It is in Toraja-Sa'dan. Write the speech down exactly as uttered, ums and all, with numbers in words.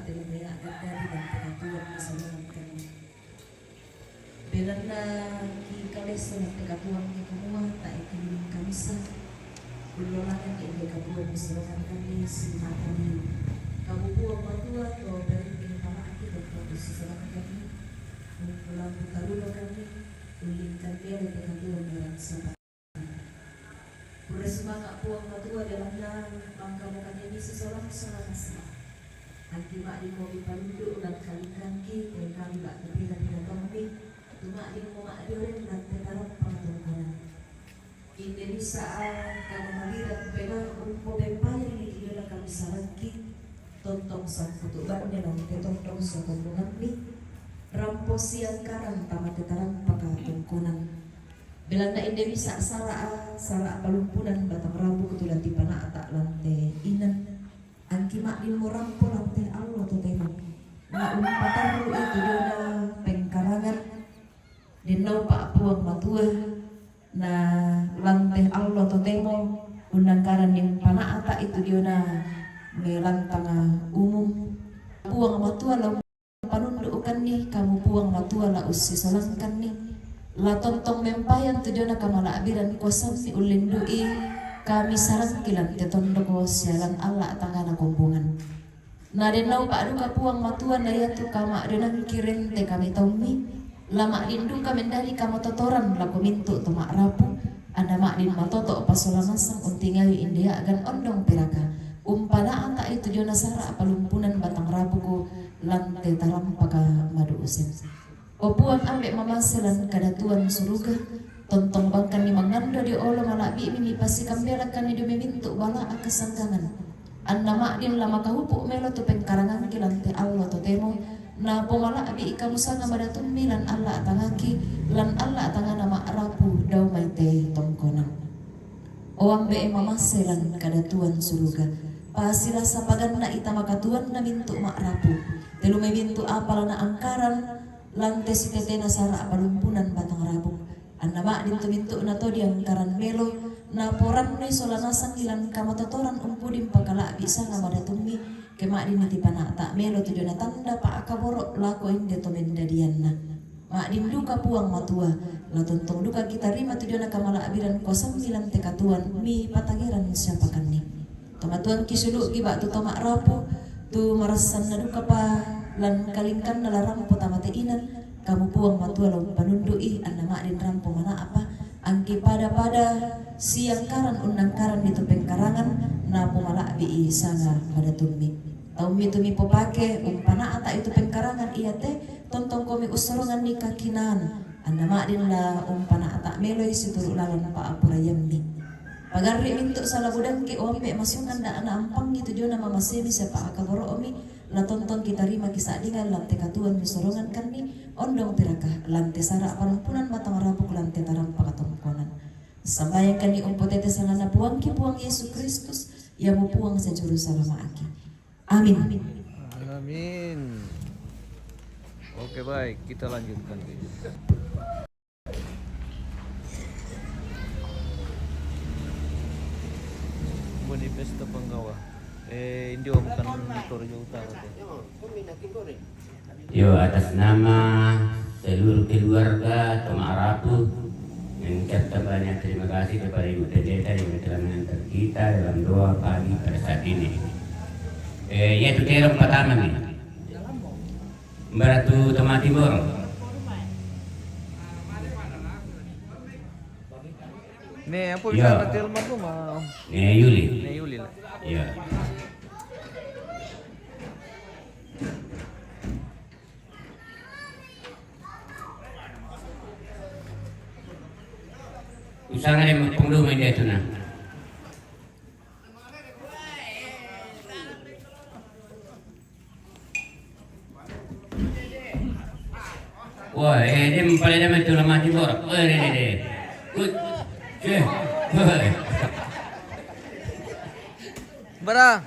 Terima ya, kata di dan kata Tuhan, keselamatan. Belanna ki kalessa na pekatuang ki kumua tae ki kamisa. Ullolangan ki ende katuang diselamatan ni si mata ni. Kamu Puang Matua to beringi pamaki dan kamu diselamatan ni. Lampu tarulo kami, ulingkan dia dan katuang barang sapa. Pura sumaka Puang Matua dalam nang mangkamokan ini seseorang salah. Anti mak di kopi paludu dan kalingkangki, dan kami bak kepila-pila tombi, tu mak di komak dioren dan tetaram pangtongkonan. Inde bisa kama malirat pena umpo bempaya ni diola kami sarangki, tontong samputu bande dan tetondong sokombongan mi, rampo siang karang tama tetaram paka tongkonan. Belanna inde bisa sara, sara palumpunan batang rabu kutula tipanata lante inan. Angki mak di morampo lante allo totemo. Na umpatarru itu diona pengkarangan. Dennau pa Puang Matua, na lante allo totemo, undangkaran ni umpanaata itu diona melantanga umum. Puang Matua la panundukanni, kamu Puang Matua la ussisolangkanni, la tontong mempayan tu diona kamala'biran kuasammi ullindui kami sarangki lante tondoko sialan alla tangana kombongan. Na dennau pa'duka Puang Matua na iatu kama'donangki rente kami taummi, la ma'din duka mendali kamatotoran lako mintu to ma'rapu, anna ma'din matoto pasola nasang untingawi inde a'gan ondong piraka, umpana'ta itu diona sara palumpunan batang rapuku lante tarampaka madu useng. O Puang, ambe' mamase lan kadatuan suruga, tontong bangkanni mangando dio olo mala'bi'mi mipasikambelakkanni dio memintu bala'a kasanggangan. Anna ma'din la makahupu melo tu pengkarangangki lante allo totemo, na pomala'bi'i kamu sanga madatummi lan alla tangaki, lan alla tangana ma'rapu dao mai te tongkonan. O ambe' mamase lan kadatuan suruga, pasilasa paganna ita makatuanna mintu ma'rapu, telu mai mintu apa lana angkaran, lante sitetena sara palumpunan batang rapu. Anna ma'din tu mintu'na to diangkaran melo, naporannui sola nasangi lan kamatotoran umpudin pakala'bi sanga madatummi, ke ma'din nitipana'ta melo tu diona tanda pa'kaboro' lako inde to mendadianna. Ma'din duka Puang Matua, la tontong duka kitarima tu diona kamala'biran kuasammi lante katuan mipatageran siapakanni. Tomatuangki sulu'ki ba'tu to ma'rapu, tu marassanna dukapa lan kalingkanna la rampo tama te inan, kamu Puang Matua la umpanundu'i, anna ma'din rampo mana'pa, angki pada-pada siangkaran unnangkaranni tu pengkarangan, napomala'bi'i sanga madatummi. Taummi tu mipopake umpana'ta itu pengkarangan iate, tontongkomi ussoronganni kakinaan, anna ma'din la umpana'ta meloi situru' lalan pa'apuraiammi. Pagarri' mintu' sala budangki, o ambe' masongan, da' naampangi tu diona mamasemi sia pa'kaboro'mi, la tontong kitarima kisa'dingan lante katuan misorongankanni, ondong piraka lante sara' palumpunan batang rapuku lante tarampaka tongkonan. Sambayangkanni umpotete sanganna Puangki Puang Yesu Kristus, iamu Puang sia Juru Salama'ki. Amin. Amin. Oke, baik, kita lanjutkan. Boni pesta panggawa. Eh, indio bukan Toraja Utara tu. Yo, atas nama seluruh keluarga Toma'rapu, mengucapkan banyak terima kasih kepada Ibu Pendeta yang telah mengantar kita dalam doa pagi pada saat ini. Eh, yaitu terong pertama nih. Baratu Toma'timoro. Nih, apa bisa nanti rumah tu mah? Nih, Yuli. Nih, Yuli lah. Iya. Usaha dia mengpung dulu main dia tu nah. Wah, eh, dia mempalai dia main tu lama timur. Wah, dia, dia, dia. Wih. Eh, wah. Bara.